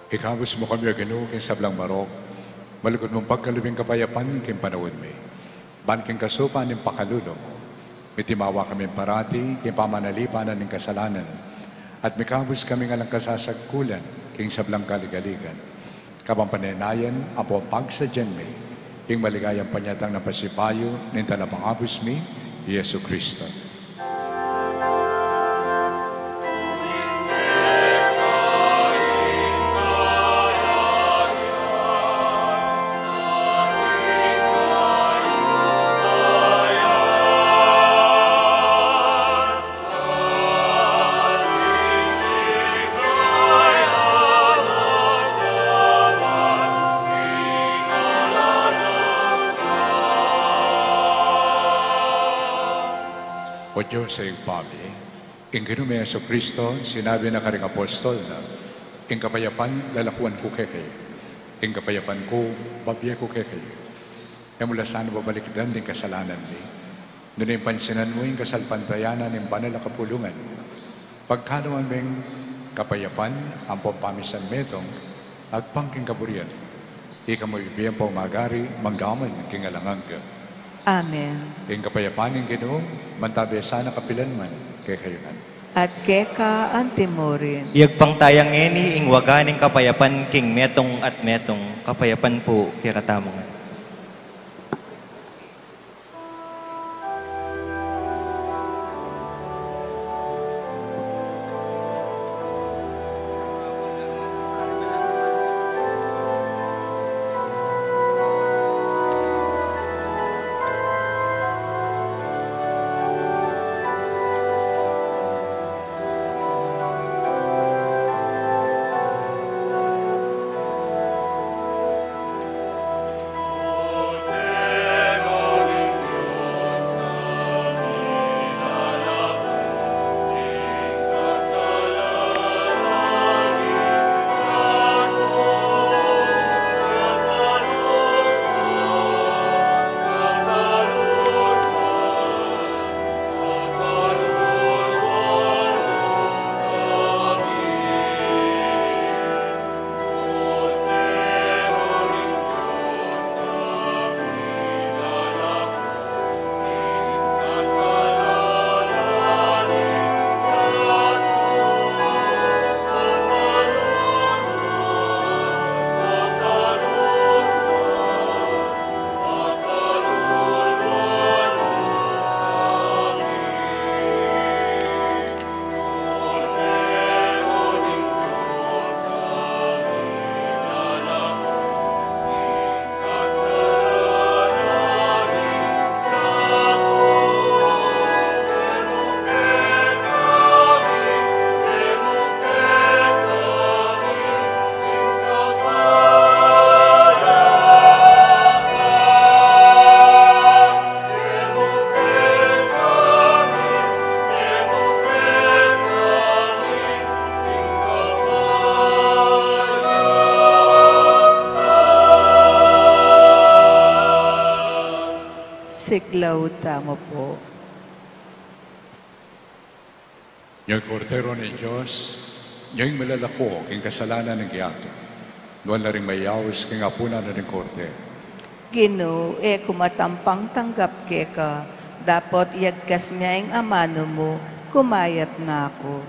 Ikabus mu kami, O Ginu, king sablang marok, malugud mung pagkalub ing kapayapan king panaun mi. Ban king kasupan ning pakalulu mu, mitimawa kami parati king pamanalipanan ning kasalanan, at mikabus kami ngan king kasasagkulan king sablang kaligaligan. Kabang panenayan ampong pagsadyan mi ing maligayang panyatang nang pasibayu ning Talapangabus mi, Jesucristo. O Dios a Ibpa mi, ing Ginu ming Jesucristo, sinabi na karing apostol na, "Ing kapayapan lalakuan ku kekayu, ing kapayapan ku babie ku kekayu." E mu la sana babalikdan ding kasalanan mi, nune pansinan mu ing kasalpantayanan ning banal a kapulungan mu. Pagkaluan meng kapayapan ampong pamisan metung, agpang king kaburian mu. Ika mu bibie ampong magari, mangga man king alang angga. Amen. Ing kapayapan ning Ginu, mantabe sana kapilan man kekayu ngan. At keka antimurin. Iyagpang taya ngeni ing waga ning kapayapan king metung at metung, kapayapan pu kekatamu ngan. Laud tamu pu. Nya ing Kordero ning Dios, nya ing milalako king kasalanan ning yatu. Nuan la ring mayaus king apunan na ning Kordero. Ginu, e ku matampang tanggap keka, dapot iyagkas me ing amanu mu, kumayap na ku.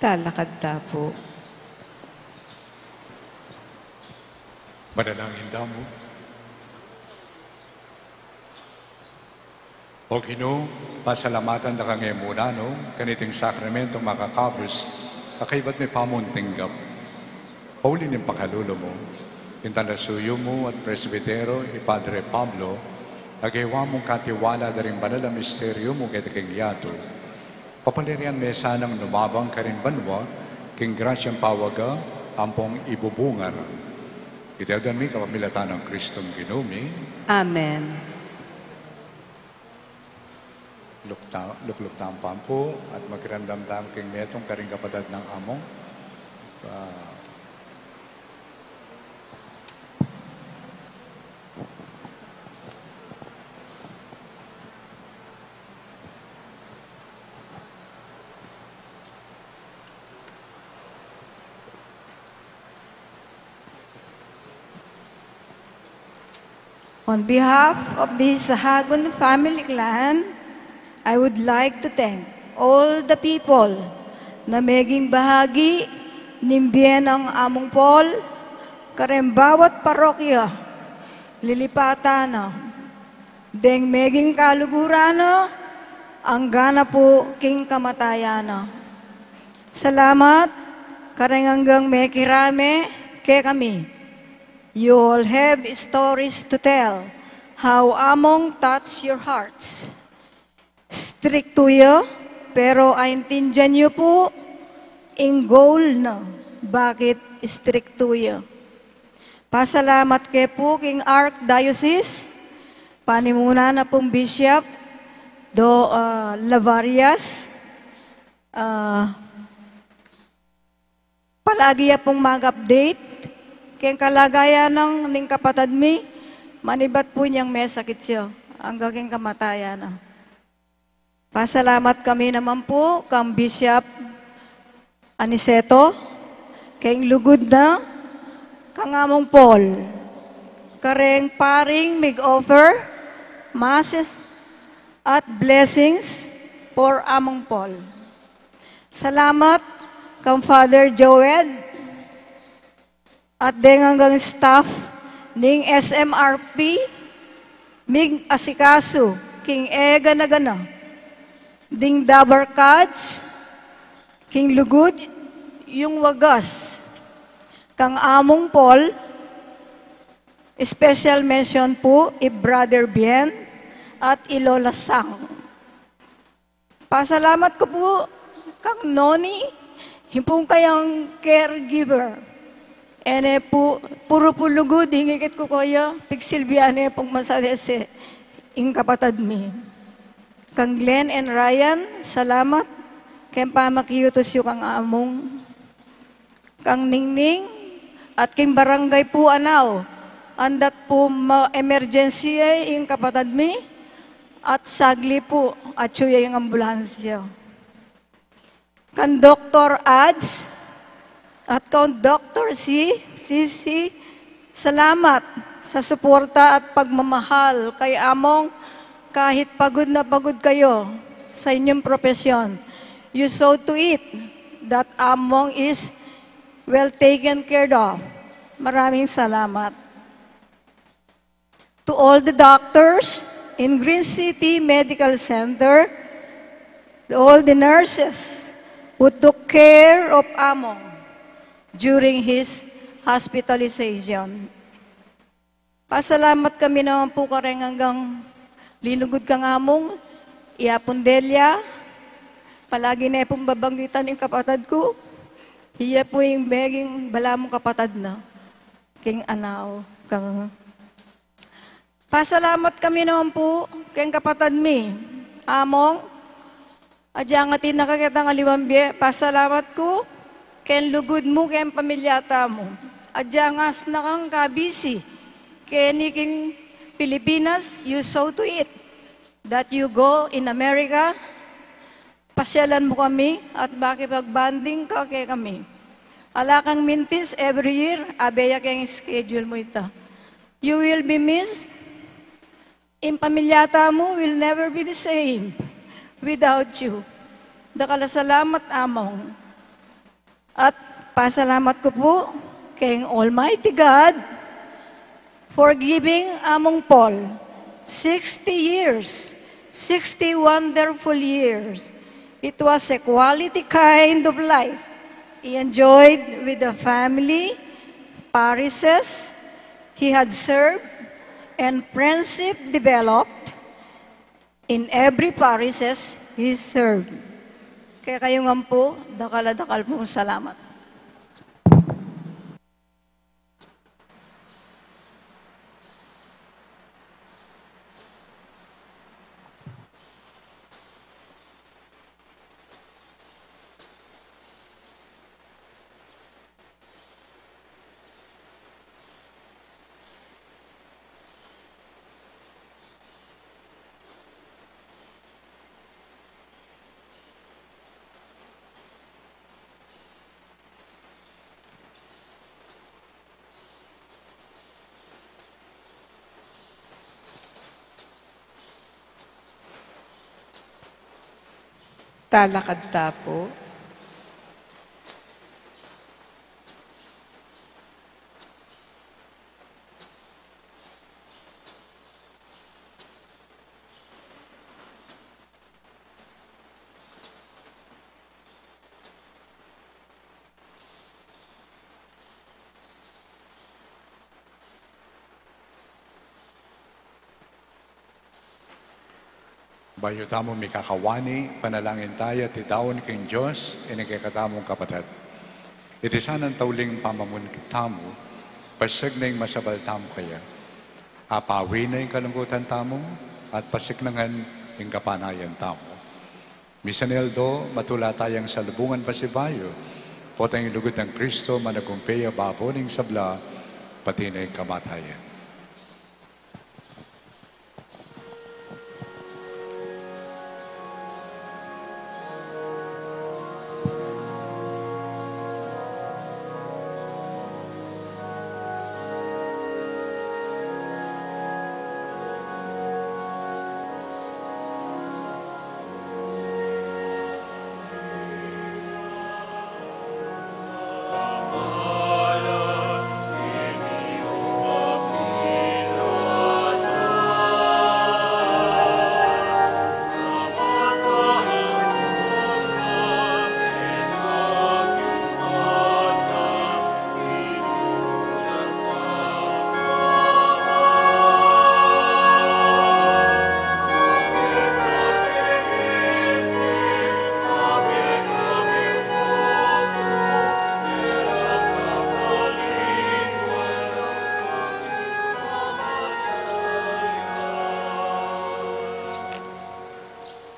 Lalakad ta pu. Manalangin tamu. O Ginu, pasalamatan da ka ngan mu nanu kaniting sakramentung makakabus a kaybat mi pamuntinggap. Pauli ning pakalulu mu, ing talasuyu mu at presbitero i Padre Pablo, a gewa mung katiwala da ring banal a misteryu mu keti king yatu. Papalirian me sanang lumabang karin banua king grasyang pawaga ampong ibubunga ra. Iti adwan mi kapamilatan nang Kristong Ginu mi. Amen. Lukta-, lukluk tamu pa pu at makiramdam tamu king metung karing kapatad nang Among. Ah, On behalf of the Sahagun family clan, I would like to thank all the people na meging bahagi ning bie nang Among Paul, kareng bawat parokya, lilipatan na, deng meging kaluguran na, angga na pu king kamatayan na. Salamat, kareng anggang mekirame kekami. You all have stories to tell, how Among touch your hearts. Strikto ya, pero aintindian yu pu ing goal na bakit strikto ya. Pasalamat ke pu king Archdiocese, panimuna na pung Bishop Do, ah, Lavarias, ah, palagi ya pung mag-update keng kalagayan nang ning kapatad mi, manibat pu inyang mesakit ya, angga king kamatayan na. Pasalamat kami naman pu kang Bishop Aniceto, keng lugud na kang Among Paul, kareng paring mig-offer masses at blessings for Among Paul. Salamat kang Father Joed at deng anggang staff ning S M R P, mig-asikasu king egana-gana ding dabarkads king lugud. Yung wagas kang Among Paul, special mention pu i Brother Bien at i Lola Sang. Pasalamat ku pu kang Noni, ing pung kayang caregiver. E ne pu, puru pu lugud ing ikit ku kaya, pigsilbian ne pung masalese ing kapatad mi. Kang Glenn and Ryan, salamat keng pamakiutus yu kang Among. Kang Ningning at king barangay pu anaw, andat pu ma-emergency e ing kapatad mi, at sagli pu atyu ya ing ambulansya. Kang Doktor Ads at kang Doktor C, C C, salamat sa suporta at pagmamahal kay Among kahit pagod na pagod kayo sa inyong propesyon. You saw to it that Among is well taken care of. Maraming salamat. To all the doctors in Green City Medical Center, all the nurses who took care of Among during his hospitalization. Pasalamat kami naman pu kareng anggang linugud kang Among, i Apun Delia, palagi ne pung babanggitan ing kapatad ku, iya pu ing meging balamu kapatad na king anaw kang. Pasalamat kami naman pu keng kapatad mi, Among, agyang atin na ka ketang aliwang bie, pasalamat ku keng lugud mu keng pamilya tamu. Agyang asna kang kabisi keni king Pilipinas, you saw to it that you go in America, pasyalan mu kami at makipag-bonding ka kekami. Ala kang mintis every year, abe ya keng schedule mu ita. You will be missed. Ing pamilya tamu will never be the same without you. Dakal a salamat, Among. At pasalamat ku pu keng Almighty God for giving Among Paul sixty years, sixty wonderful years. It was a quality kind of life he enjoyed with the family, parishes he had served, and friendship developed in every parishes he served. Kekayu ngan pu, dakal a dakal pung salamat. Talakad ta pu. Bayu tamu mikakawani, panalangin taya at idaun king Dios ining kekatamung kapatad. Iti sanang tauling pamamunit tamu, pasag ning masabal tamu kaya. Apawi na ing kalungkutan tamu, at pasiknangan ing kapanayan tamu. Misan aldo, matula tayang salubungan pasibayu, potang ing lugud nang Kristo managumpe ya babo ning sabla, pati na ing kamatayan.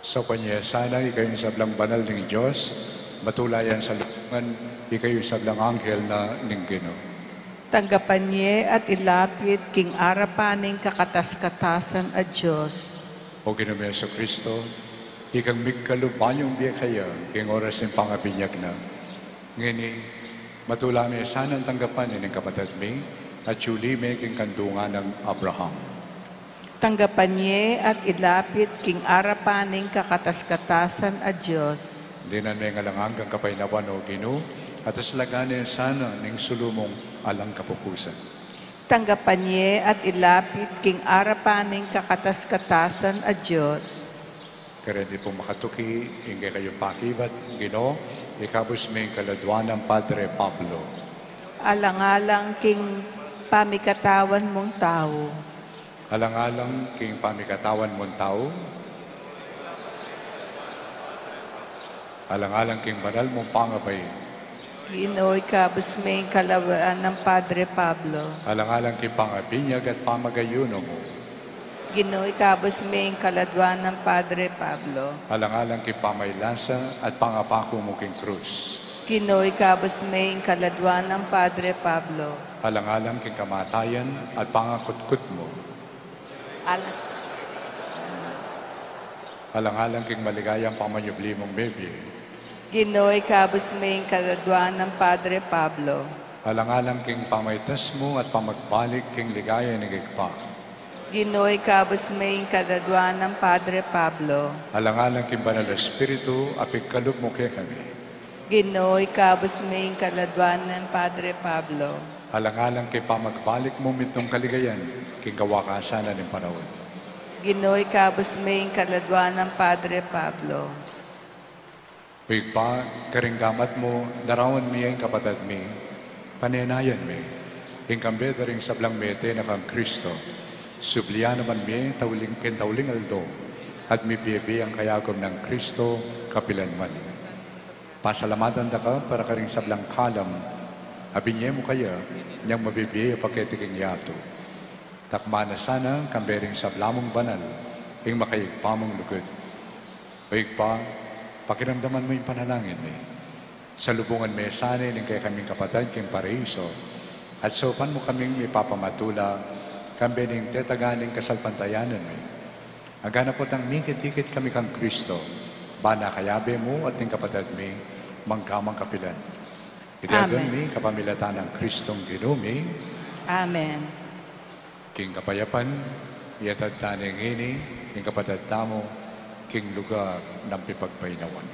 Saupan ye sana ikayu ing sablang banal ning Dios, matula yang salubungan ikayu ing sablang anghel na ning Ginu. Tanggapan ye at ilapit king arapan ning kakatas-katasan a Dios. O Ginu mi Jesucristo, ikang migkalub bayung bie kaya king oras ning pangabinyag na. Ngeni, matula me sanang tanggapan ining kapatad mi, at yuli me king kandungan nang Abraham. Tanggapan ye at ilapit king arapan ning kakatas-katasan a Dios. Dinan me ing alang anggang kapaynawan, O Ginu, at aslagan ne sana ning sulu mung alang kapupusan. Tanggapan ye at ilapit king arapan ning kakatas-katasan a Dios. Kareni pung makatuki ing kekayung pakibat, Ginu, ikabus me ing kaladua nang Padre Pablo. Alang-alang king pamikatawan mung tau. Alang-alang king pamikatawan mung tau. Alang-alang king banal mung pangabai. Ginu, ikabus me ing kaladua nang Padre Pablo. Alang-alang king pangabinyag at pamagayunu mu. Ginu, ikabus me ing kaladua nang Padre Pablo. Alang-alang king pamaylasa at pangapaku mu king krus. Ginu, ikabus me ing kaladua nang Padre Pablo. Alang-alang king kamatayan at pangakutkut mu. Alang- Alang-alang king maligayang pamanyubli mung mebie. Ginu, ikabus me ing kaladua nang Padre Pablo. Alang-alang king pamaitas mu at pamagbalik king ligaya ning Ibpa. Ginu, ikabus me ing kaladua nang Padre Pablo. Alang-alang king Banal a Espiritu a pigkalub mu kekami. Ginu, ikabus mi ing kaladwan nang Padre Pablo. Alang-alang king pamagbalik mu mitmung kaligayan, king kawakasan na ning panaun. Ginu, ikabus mi ing kaladwan nang Padre Pablo. O Ibpa, karing gamat mu, daraun mi ing kapatad mi, panenayan mi, ing kambe da ring sablang mete na kang Kristo, sublian naman mi tauling, king tauling aldo, at mibie-bie ing kayagum nang Kristo, kapilan man. Pasalamatan da ka para karing sablang kalam a binie mu kaya, inyang mabibie ya pa keti king yatu. Takman na sana kambe ring sabla mung banal ing makayagpang lugud. O Ibpa, pakiramdaman mu ing panalangin mi. Salubungan me sana ing kekaming kapatad king paraiso, at saupan mu kaming mipapamatula kambe ning tetagan ning kasalpantayanan mi. Agana potang mikit-ikit kami kang Kristo, bana kayabe mu at ning kapatad mi, mangga man kapilan. Iti adwan mi kapamilatan nang Kristong Ginu mi. Amen. King kapayapan, iyatas ta na ngeni ing kapatad tamu king lugar nang pipagpainawan.